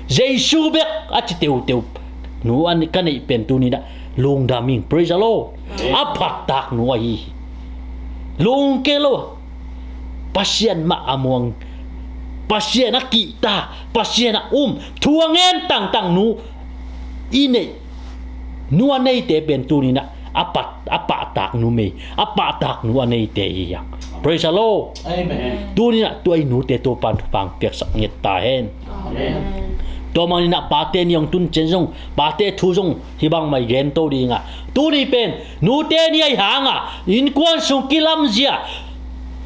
Jesu bek a ci teuteu nu a ka neih pen tuni-in ah lungdam ing. Praise the Lord. Amen. A phattak nu ahi hi. Lungke lo, Pasian mah a muang, Pasian a kihta, Pasian a um, thu a ngen tangtang nu i neih, nu a neite pen tuni-in ah a pat, a pahtak numei, a pahtak nu a neite hi hang. Praise the Lord. Amen. Tuni-in ah tua i nute Topa'n thupha piaksak nget ta hen. Amen. Tua manin ah pate ni hong tun ciang zong, pate thu zong hih bangmah i gen to ding a, tuni pen nute ni ahi hang a, innkuan sung kilamzia,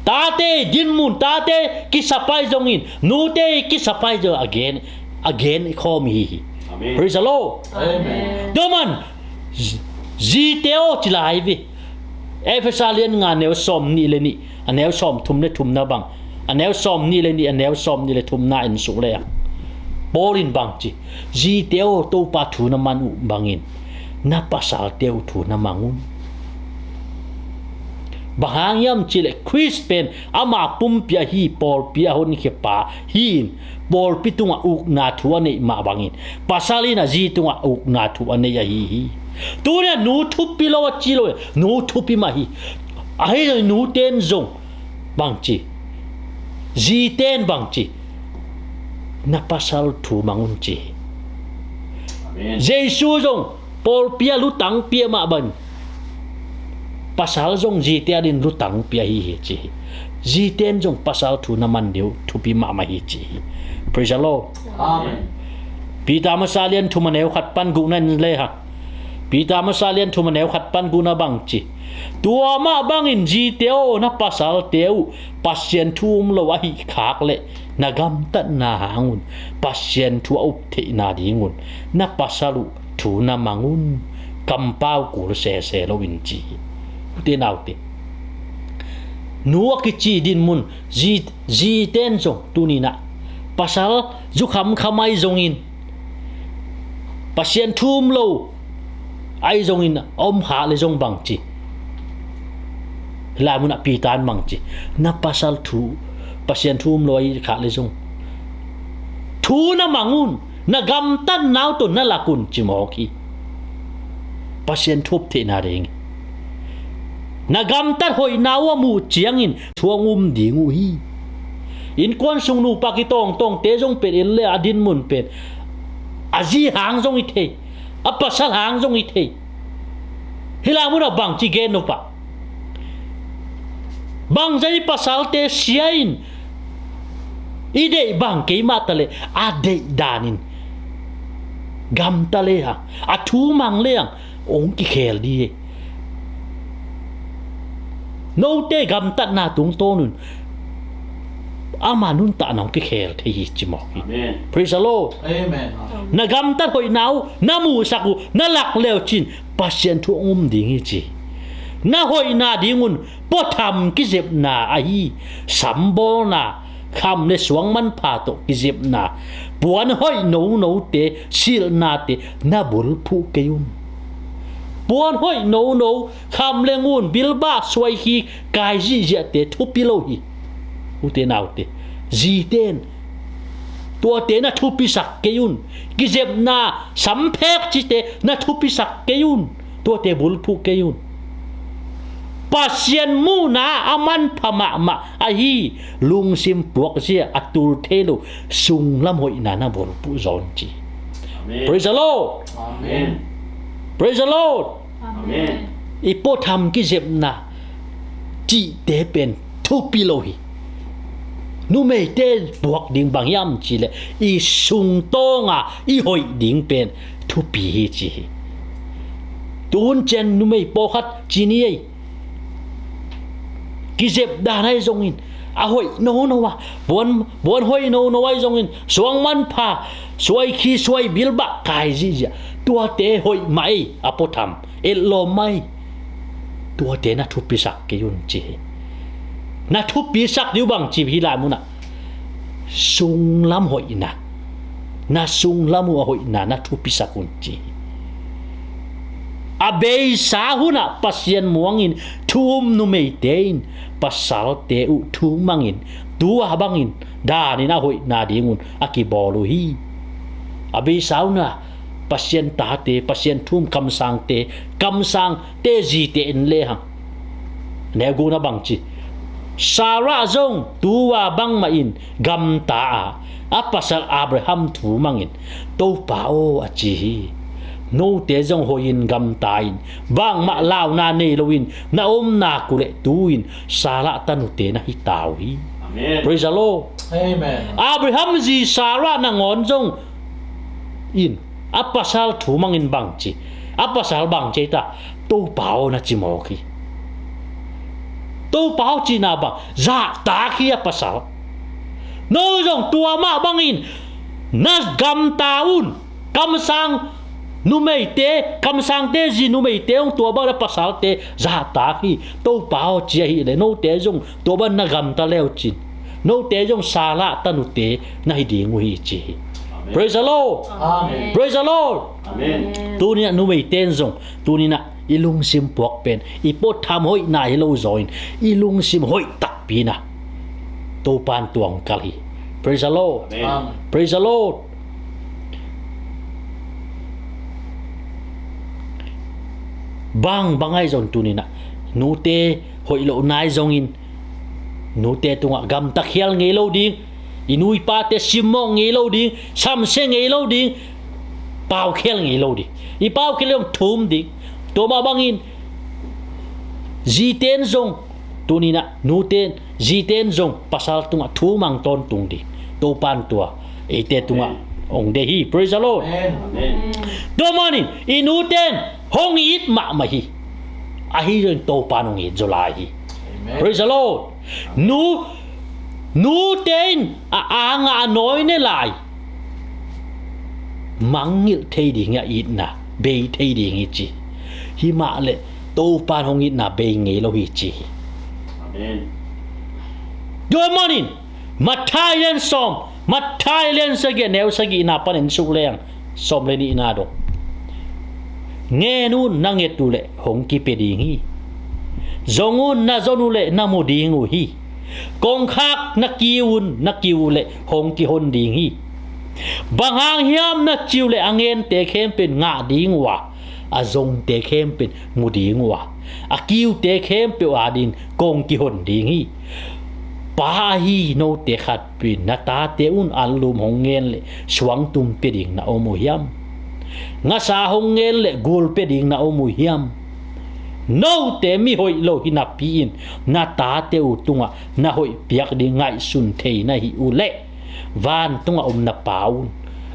tate dinmun, tate kisapai zongin, nute kisapai zong a gen, a gen khawm hi hi. Amen. Praise the Lord. Amen. Tua man, zi-, zite aw ci lai ve. Efesa lian nga, neu sawm nih le nih, a neu sawm thum le thumna bang, a neu sawm nih le nih, a neu sawm nih le thumna en suk le hang, Paul in bang ci, zite aw, Topa thu na man uh bangin na pasalte uh thu na mang un. Bang hang hiam cih leh Khrist pen ama pumpi ahi, pawlpi a honkhia pa hi-in, pawlpi tungah ukna thu a neih mah bangin pasal in a zi tungah ukna thu a nei ahi hi. Tuni-in ah nu thupi lo a ci lo, nu thupi mah hi. Ahi zong nute in zong bang ci, zite in bang ci, na pasal thu mang un ci hi. Amen. Jesu zong pawlpi a lutang pia mah bangin pasal zong zite adingin lutang pia hi hi ci hi. Zite in zong pasal thu na man ding uh thupi mahmah hi ci hi. Praise the Lord. Amen. Peter masa lian thum a neu khat pan gukna en le hang, Peter masa lian thum a neu khat pan gukna bang ci, tua mah bangin zite aw, na pasalte uh Pasian thu um lo ahih khak leh na gamtatna hang un Pasian thu a up theihna ding un na pasal uh thu na mang un. Kampau kul sese lo in ci hi. Ute naute, nu a kici dinmun, zi, zite in zong tuni-in ah pasal zu khamkham ahi zongin, Pasian thu um lo ahi zongin a om khak le zong bang ci, hih lai mun ah Peter in bang ci, na pasal thu, Pasian thu um lo ahi khak le zong thu na mang un, na gamtatna uh tawh na lak un ci mawk hi. Pasian thu up theihna ding hi. Na gamtat hoihna uh a muh ciangin thu hong um ding uh hi. Innkuan sung nupa kitawngtawngte zong pen en le a dinmun pen a zi hang zong hi thei, a pasal hang zong hi thei. Hih lai mun ah bang ci gen nupa, bangzah i pasalte sia in i deih bang kei mah ta leh a deih danin gamta le hang, a thu mang le hang hong kikhel ding hi. Note gamtatna tungtawn un ama nuntakna hong kikhel thei hi ci mawk hi. Amen. Praise the Lord. Amen. Na gamtat hoihna uh na muhsak uh na lak le uh cin Pasian thu hong um ding hi ci. Na hoihna ding un puatham kizepna ahi, sambawlna, kham le suang manpha tawh kizepna, puan hoih nonote, silhnate na bulphuh kei un. Puan hoih nono, kham le ngun, bilbah, suaikhik, kai zihziahte thupi lo hi. Ute naute, zite in tuate na thupisak kei un. Kizepna, samphek cite na thupisak kei un. Tuate bulphuh kei un. Pasian muhna a manpha mahmah ahi lungsim puakzia a tul thei lo sunglam hoihna na bulphuh zaw un ci. Amen. Praise the Lord. Amen. Praise the Lord. Amen. I puatham kizepna cihte pen thupi lo hi. Numeite puak ding bang hiam cih leh i sungtawnga i hoih ding pen thupi hi ci hi. Tuhun ciang numei pawlkhat ci ni ei. kizep dan ahi zongin, a hoih nono a, puan, puan hoih nono ahi zongin, suang manpha, suai khi, suai bilbah kai zihziah, tuate hoih mah ei, a puatham etlawm mah ei. Tuate na thupisak kei un ci hi. Na thupisak dih uh bang ci hi lai munah, sunglam hoihna, na sunglam uh a hoihna na thupisak un ci hi. A beisa hunah Pasian muangin thu um numeite in pasalte uh thu mangin, tua bangin danin a hoihna dingun a kibawl uh hi. A beisa hunah Pasian tate, Pasian thu um kamsangte, kamsangte zite en lehang, neu gukna bang ci, Sarah zong tua bangmahin gamta a, a pasal Abraham thu mangin, Topa aw, a ci hi. Note zong hoihin gamta in, bangmah launa nei loin na om nak uh leh tu-in Sarah tanute na hi ta uh hi. Amen. Praise the Lord. Amen. Abraham zi Sarah nangawn zong in, a pasal thu mangin bang ci, a pasal bang ci ta, Topa aw, na ci mawk hi. Topa aw cihna bang, zahtak hi a pasal. No zong tua mah bangin na gamta un. Kamsang numeite, kamsangte zi numeite hong tua bang na pasalte zahtak hi. Topa aw ci ahih leh note zong tua bang na gamta leucin, note zong Sarah tanute na hi ding uh hi ci hi. Amen. Praise the Lord. Amen. Praise the Lord. Amen. Tuni-ah numeite in zong, tuni-ah i lungsim puak pen, i puatham hoihna hi lo zawin, i lungsim hoih takpi na Topan tuang kal hi. Praise the Lord. Amen. Praise the Lord. Bang bang ahi zong tuni-ah nute hoih lo nai zongin, nute tungah gamta khial ngei lo ding, i nu i pate simmawh ngei lo ding, samsia ngei lo ding, pau khial ngei lo ding. I pau khial zong thum ding. Tua mah bangin zite in zong, tuni-ah nute in, zite in zong pasal tungah thu mang tawntung ding. Topan tua eite tungah hong deih hi. Praise the Lord. Amen. Tua manin i nute in hong it mahmah hi. Ahi zongin Topan hong it zaw lai hi. Amen. Praise the Lord. Nu, nute in a angah a nawi ne lai, mangngilh thei ding hi, a itna bei thei ding hi ci. Hi mah leh Topan hong itna bei ngei lo hi ci hi. Amen. Tua manin Matthai lian sawm, Matthai lian sagih, neu sagihna panin suk leng sawm le nihna dong, ngen un, na nget uh leh hong kipia ding hi. Zong un, na zon uh leh na mu ding uh hi. Kongkhak na kiu un, na kiu uh leh hong kihon ding hi. Bang hang hiam na ci uh leh a ngente khempeuh in ngah ding uh a, a zongte khempeuh in mu ding uh a, a kiute khempeuh adingin kong kihon ding hi. Pa ahi note khatpeuh in na tate un anlum hong ngen leh suangtum pia ding na om uh hiam? Ngasa hong ngen leh gul pia ding na om uh hiam? Note mi hoih lo hi napi-in na tate uh tungah na hoih piak ding ngaihsun thei na hih uh leh, vantungah om na Pa un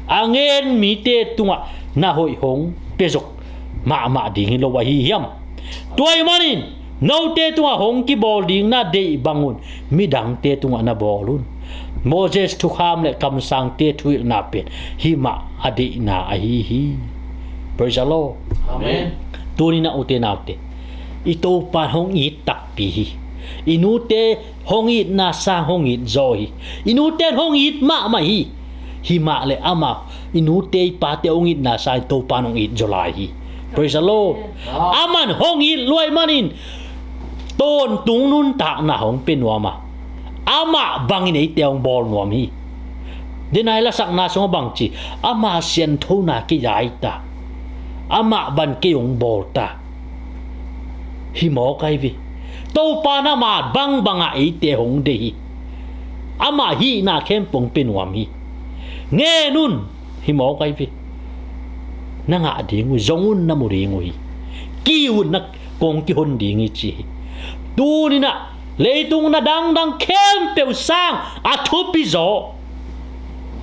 a ngen mite tungah na hoih hong pia zok mahmah ding hi lo ahi hiam? Tua ahih manin note tungah hong kibawl ding na deih bangun midangte tungah na bawl un. Moses thukham le kamsangte thuhilhna pen hih mah a deihna ahi hi. Praise the Lord. Amen. Tuni-in ah ute naute, i Topa in hong it takpi hi. I nute hong itna sang hong it zaw hi. I nute in hong it mahmah hi. Hi mah leh amah, i nute i pate hong itna sangin Topa in hong it zaw lai hi. Praise the Lord. Amen. Aman hong it luai manin tawntung nuntakna hong pia nuam a, amah bangin eite hong bawl nuam hi. Denai lasakna sungah bang ci, ama sianthona kei a hi ta, amah bang kei hong bawl ta. Hi mawk ahi ve. Topa in amah bangbangah eite hong deih hi. Amah hihna khempeuh hong pia nuam hi. Ngen un. Hi mawk ahi ve. Na ngah ding uh hi, zong un, na mu ding uh hi. Kiu un, na kong kihon ding hi ci hi. Tuni-in ah leitung na dangdang khempeuh sang a thupi zaw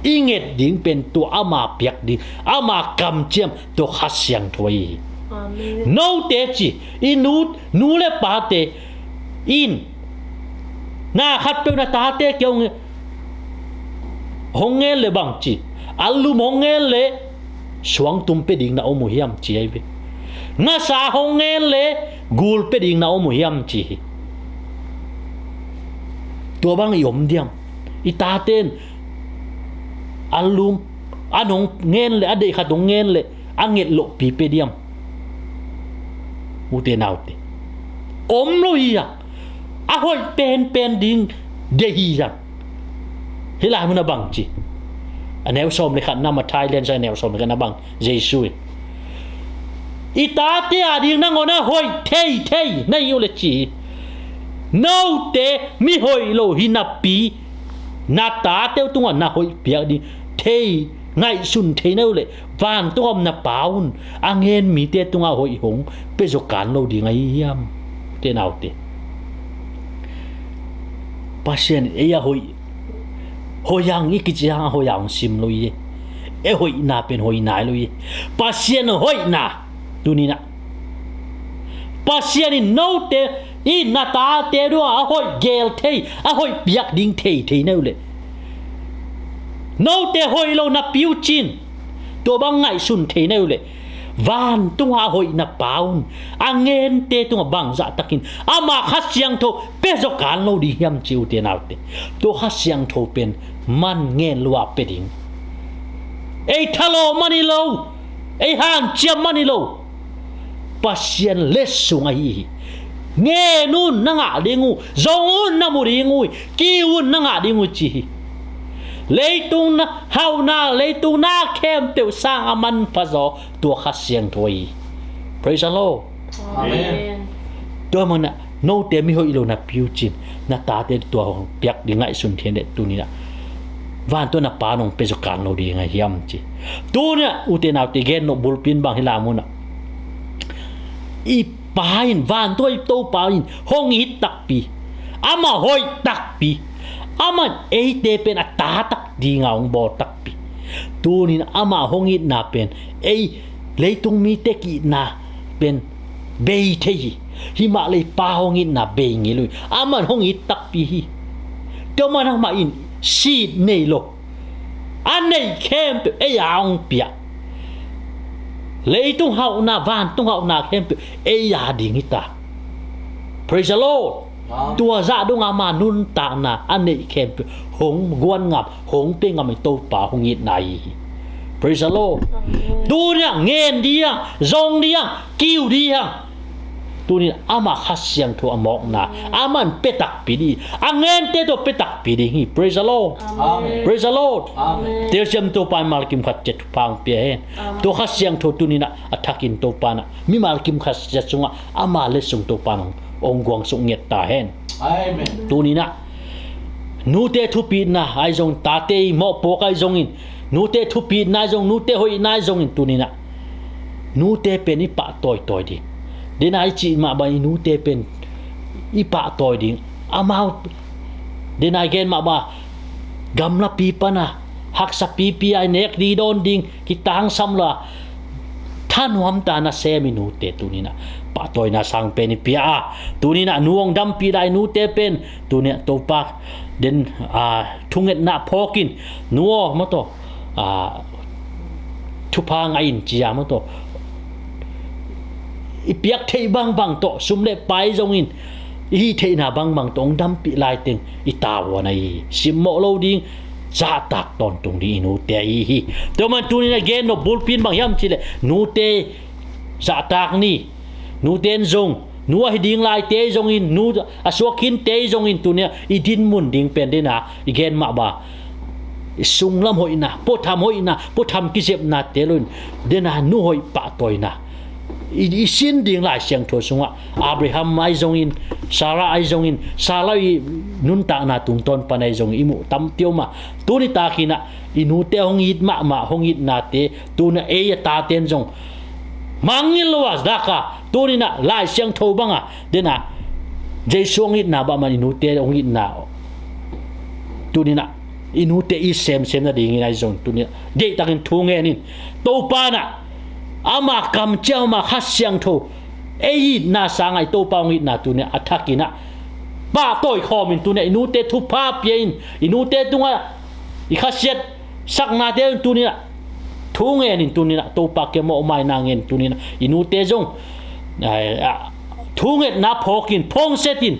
i nget ding pen tua ama piak ding, ama kamciam, tua Kha Siangtho ahi hi. Amen. Note ci, i nu, nu le pate in Na khatpeuh na tate kiang hong ngen le bang ci, anlum hong ngen le suangtum pia ding na om uh hiam ci ahi ve. Ngasa hong ngen le gul pia ding na om uh hiam ci hi. Tua bang i om diam? I tate in anlum, an hong ngen le, a deih khat hong ngen le a nget lohpi pia diam? Ute naute, om lo hi a. A hoih penpen ding deih hi a. Hih lai mun a bang ci, a neu sawm le khatna, Matthai lian sagih, a neu sawm le khatna bang, Jesu in, i tate a ding nangawn a hoih theithei na hi uh le ci hi. Note mihoih lo hi napi, na tate uh tungah na hoih piak ding thei, ngaihsun thei na hi uh leh, vantung a om na Pa un a ngen mite tungah hoih hong pia zaw kan lo ding ahi hiam? Ute naute, Pasian in ei a hoih, hoih hang i kici hang a hoih hang sim lo hi. Ei hoihna pen hoih nai lo hi. Pasian hoihna, tuni-in ah Pasian in note in na tate dungah a hoih gel thei, a hoih piak ding theithei na hi uh leh, note hoih lo napi uh cin, tua bang ngaihsun thei na hi uh leh, vantungah a hoih na Pa un a ngente tungah bang zahtakin ama Kha Siangtho pia zaw kan lo ding hiam ci, ute naute. Tua Kha Siangtho pen man ngen lua pia ding. Ei thalawh man hi lo, ei hanciam man hi lo, Pasian letsong ahi hi. Ngen un, na ngah ding uh, zong un, na mu ding uh, kiu un, na ngah ding uh ci hi. Leitung na hauhna, leitung na khempeuh sang a manpha zaw tua Kha Siangtho hi. Praise the Lord. Amen. Tua manin ah note mihoih lo napi uh cin, na tate tua hong piak ding ngaihsun thei leh, tuni-in ah vantung na Pa in hong pia zaw kan lo ding ahi hiam ci. Tuni-in ah ute naute, gen nop bulpi in bang hi lai mun ah, i Pa in, vantung a i Topa in hong it takpi, amah hoih takpi, amah in eite pen a ta tak dinga hong bawl takpi, tuni-in amah hong itna pen ei leitung mite ki-itna pen bei thei hi. Himah leh i Pa hong itna bei ngei lo hi. Amah in hong it takpi hi. Tua manin amah in sit nei lo, a neih khempeuh ei a hong pia. Leitung hauhna, vantung hauhna khempeuh ei a ding hi ta. Praise the Lord. Amen. Tua zah dong ama nuntakna a neih khempeuh hong guan ngam, hong pia ngam i Topa hong itna ahi hi. Praise the Lord. Amen. Tuni-in ah ngen ding, zong ding, kiu ding. Tuni-in ama Kha Siangtho a mawkna, aman pia takpi ding, a ngente tawh pia takpi ding hi. Praise the Lord. Amen. Praise the Lord. Amen. Telsiam Topa in mimal kim khat ciat thupha hong pia hen. Amen. Tua Kha Siangtho tuni-in ah a thakin Topa in ah mimal kim khat ciat sungah ama letsong Topa in hong, hong guangsuk ngiat ta hen. Amen. Tuni-in ah nute thupitna ahi zongin, tate i mawhpuak ahi zongin, nute thupitna ahi zong, nute hoihna ahi zongin, tuni-in ah nute pen i pahtawi tawi ding. Dena i cih mah bang i nute pen i pahtawi ding. Amau, dena i gen mah bang, gamlapi pan a, haksapipi a i nek ding, dawn ding kitangsam lo a, thanuamta nasem i nute tuni-in ah pahtawina sang pen i pia a, tuni-in ah nu hong dampih lai i nute pen tuni-in ah Topa den, a, thungetna phawkin, nu aw, maw taw, a, thupha ngah in ci a, maw taw, i piak theih bangbang tawh, sum le pai zongin, i hih theihna bangbang tawh hong dampih laiteng i tavuan ahi hi. Simmawh lo ding, zahtak tawntung ding i nute ahi hi. Tua man tuni-in a gen nop bulpi in bang hiam cih leh, nute zahtak ni. Nute in zong, nu ahi ding laite zongin, nu a suak khinte zongin, tuni-in a i dinmun ding pen dena i gen mah bang, i sunglam hoihna, puatham hoihna, puatham kizepnate lo in, dena nu hoih pahtawina i, i sin ding Lai Siangtho sungah, Abraham ahi zongin, Sarah ahi zongin, Sarah i nuntakna tungtawn pan ahi zongin i muh tampi om a, tuni takin ah i nute hong it mahmah, hong itnate, tuni-in ah ei a tate in zong mangngilh lo a, zahtak a, tuni-in ah Lai Siangtho bang a, dena Jesu hong itna bang man i nute hong itna, tuni-in ah i nute it semsem nadingin ahi zong, tuni-in ah deihtakin thu ngen in. Topa in ah ama kamciam, ama Kha Siangtho, ei itna sangah i Topa hong itna tuni-in ah a thakin ah pahtawi khawm in tuni-in ah i nute thupha pia in, i nute tungah i khasiat saknate in tuni-in ah thu ngen in tuni-in ah Topa ke mawhmaina ngen tuni-in ah i nute zong, ai, ah, thungetna phawk in, phawngset in.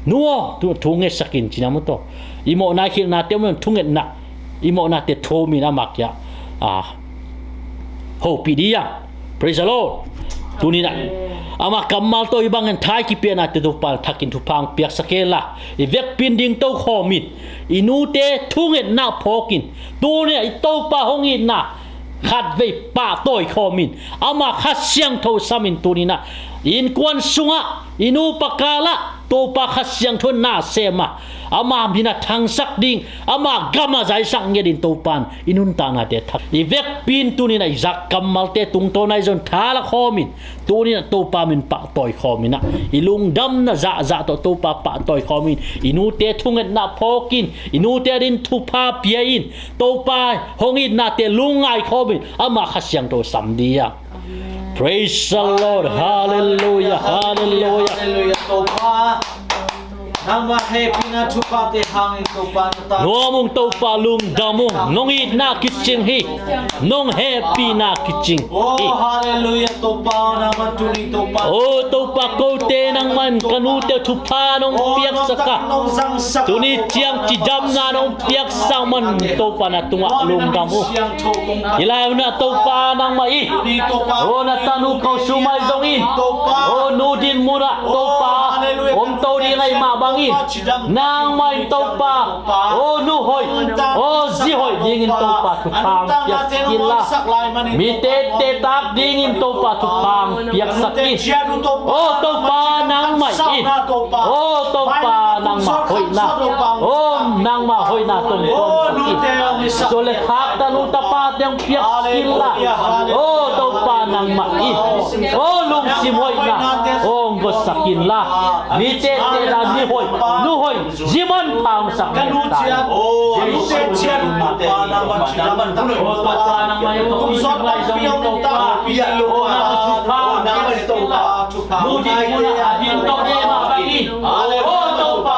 Nu aw, thu, thungetsak in ci-in ah maw taw. I mawhna i khilhnate maw thungetna, i mawhnate thum in ama kiang ah hopih ding hi hang. Praise the Lord. Tuni-in ah ama kammal tawh hih bangin tha i kipiaknate Topa in thakin thupha hong piaksak hen la, i vekpi in dingto khawm in, i nute thungetna phawk in, tuni-in ah i Topa hong itna khatvei pahtawi khawm in, ama Kha Siangtho sam in tuni-in ah i innkuan sungah, i nupa kal ah Topa Kha Siangtho in na sem a, ama min a thangsak ding, ama gam a zaisak ngiat in Topa in i nuntaknate thak. I vekpi in tuni-in ah i zak kammalte tungtawn ahi zongin tha la khawm in, tuni-in ah Topa min pahtawi khawm in ah, i lungdamna zahzah tawh Topa pahtawi khawm in, i nute thungetna phawk in, i nute adingin thupha pia in, Topa hong itnate lungngai khawm in, ama Kha Siangtho sam ding hi hang. Praise the Lord. Hallelujah. Hallelujah. Hallelujah. Topa, nangmah hehpihna thuphate hangin Topa na ta. Nuam ung Topa, lungdam ung. Nong itna kicing hi. Nong hehpihna kicing hi. Oh, hallelujah, Topa, nangmah tuni Topa. Oh, Topa, kote nangmah in ka nute thupha nong piaksak a, tuni ciang cidamna nong piaksak man Topa na tungah lungdam ung. Hih lai munah Topa nangmah i, oh, na tanu ko sumai zongin, oh, nu din munah Topa omto ding ahih mah bangin, nangmah in Topa, oh, nu hoih, oh, zi hoih dingin Topa thupha piaksak in la, mi tete tak dingin Topa thupha piaksak in. Oh, Topa nangmah in, oh, Topa nangmah hoihna, oh, nangmah hoihna tong tong in, suan le khak tanu tapate hong piaksak in la, oh, Topa nangmah in, oh, lungsim hoihna hong gotsak in la, mi tete la, mi hoih, nu hoih, zi manpha hong sak in ta. Oh, Jesu Topa nangmah cidam ta. Oh, Topa nangmah in, oh, Topa nangmah in, oh, nangmah in Topa. Nu din munah a din tawh de mah bangin, oh, Topa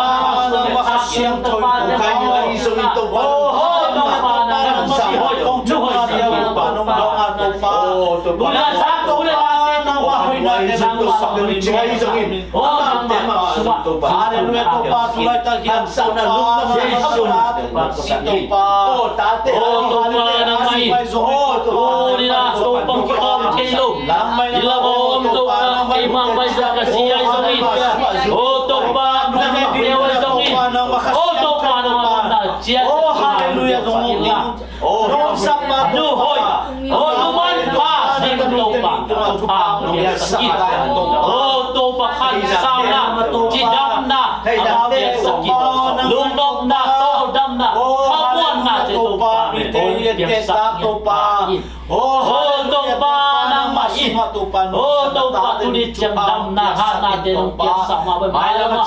nangmah Kha Siangtho in Topa, oh, Topa nangmah zi hoih, nu hoih sak in Topa. Tuna zak tu le la te nangmah hoihnate nangmah sak in, oh, nangmah sungah. Hallelujah, Topa, tu laitak hi hang, Topa, Jesu Topa. Oh, Topa nangmah in, oh, tuni-in ah Topa hong kikhawm thei lo, i lam a om Topa, keimah hong baizat ka si ahi zongin, oh, Topa, nu hoih ahi zongin, oh, Topa nangmah na ciat, oh, hallelujah, Topa in la. Oh, nu hoih, oh, nu manpha ding Topa thupha hong piaksak in. Oh, Topa khansauna, cidamna hong piaksak in. Lungnopna, tawldamna, khamuanna te Topa hong piaksak in. Oh, Topa nangmah in, oh, Topa tuni ciang damna hatnate hong piaksak mah bangin, mailam ah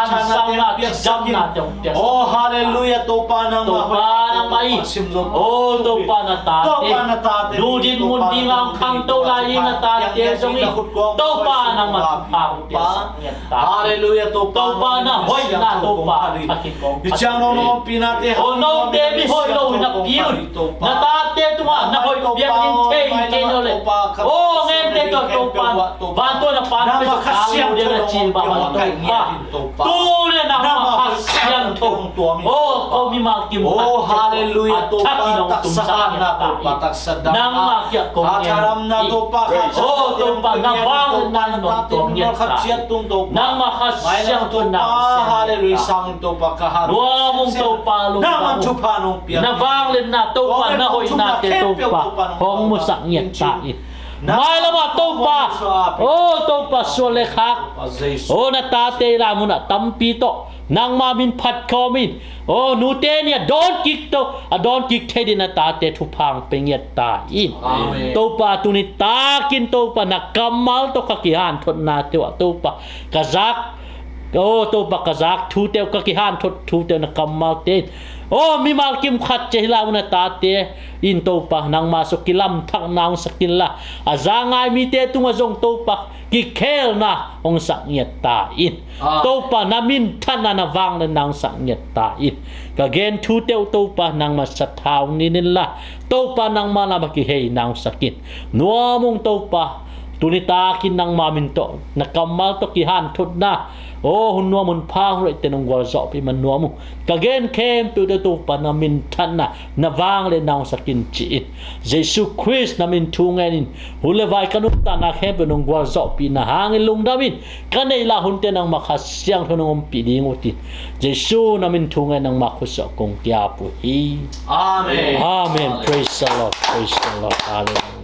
khansauna, cidamnate hong piaksak in. Oh, hallelujah, Topa nangmah, Topa nangmah in, oh, Topa na tate, Topa na tate, nu din mun ding a hong khangto lai ding na tate zongin, Topa nangmah thupha hong piaksak in. Hallelujah, Topa. Topa na hoihna, Topa, a kikong. I ciang nong nong pi nate. Oh, note mi hoih lo na pi un. Na tate tungah na hoih piak ding thei kei no le. Oh, ngente tawh Topa, vantung na pan pe sa lu dia na cin ba man Topa. Tu le nangmah Kha Siangtho. Oh, ko mimal kim. Oh, hallelujah, Topa, taksa na Topa, taksa. Nangmah kiang kong ngen. Oh, Topa, na vangliatna in nong tuam ngiat ta. Nangmah Kha Siangtho in nang sem ngiat ta. Nuam ung Topa, lungdam ung. Na vangliatna Topa, na hoihnate Topa hong musak ngiat ta in. Mailam ah Topa, oh, Topa, suan le khak, oh, na tate i lam munah tampi tawh nangmah min phat khawm in. Oh, nute nih a dawn kik to, a dawn kik thei ding na tate thupha hong pe ngiat ta in. Amen. Topa, tuni takin Topa na kammal tawh ka kihanthotnate uh ah Topa ka zak, oh, Topa ka zak thute uh, ka kihanthot thute uh na kammalte in Aw mimal kim khat ci hi lai un, a tate in Topa nangma sung kilamthakna hong sak inla, a za ngai mite tungah zong Topa kikhelna hong sak ngiat ta in. Amen. Topa na minthanna, na vangliatna hong sak ngiat ta in. Ka gen thute uh Topa nangma sathau nin inla, Topa nangma lamah kiheina hong sak in. Nuam ung Topa, tuni takin nangma min tawh, na kammal tawh kihanthotna, aw hun nuam hun pha hong reihte nong gualzawhpih man nuam ung. Ka gen khempeuhte Topa na minthanna, na vangliatna hong sak in ci in. Jesu Khrist na min thu ngenin, hun le vai ka nuntakna khempeuh nong gualzawhpihna hangin lungdam in. Ka neih lah hunte nangma Kha Siangtho nong ompih ding uh tin, Jesu na min thu ngen nangma khutsuah kong kiap uh hi. Amen. Amen. Praise the Lord. Praise the Lord. Hallelujah.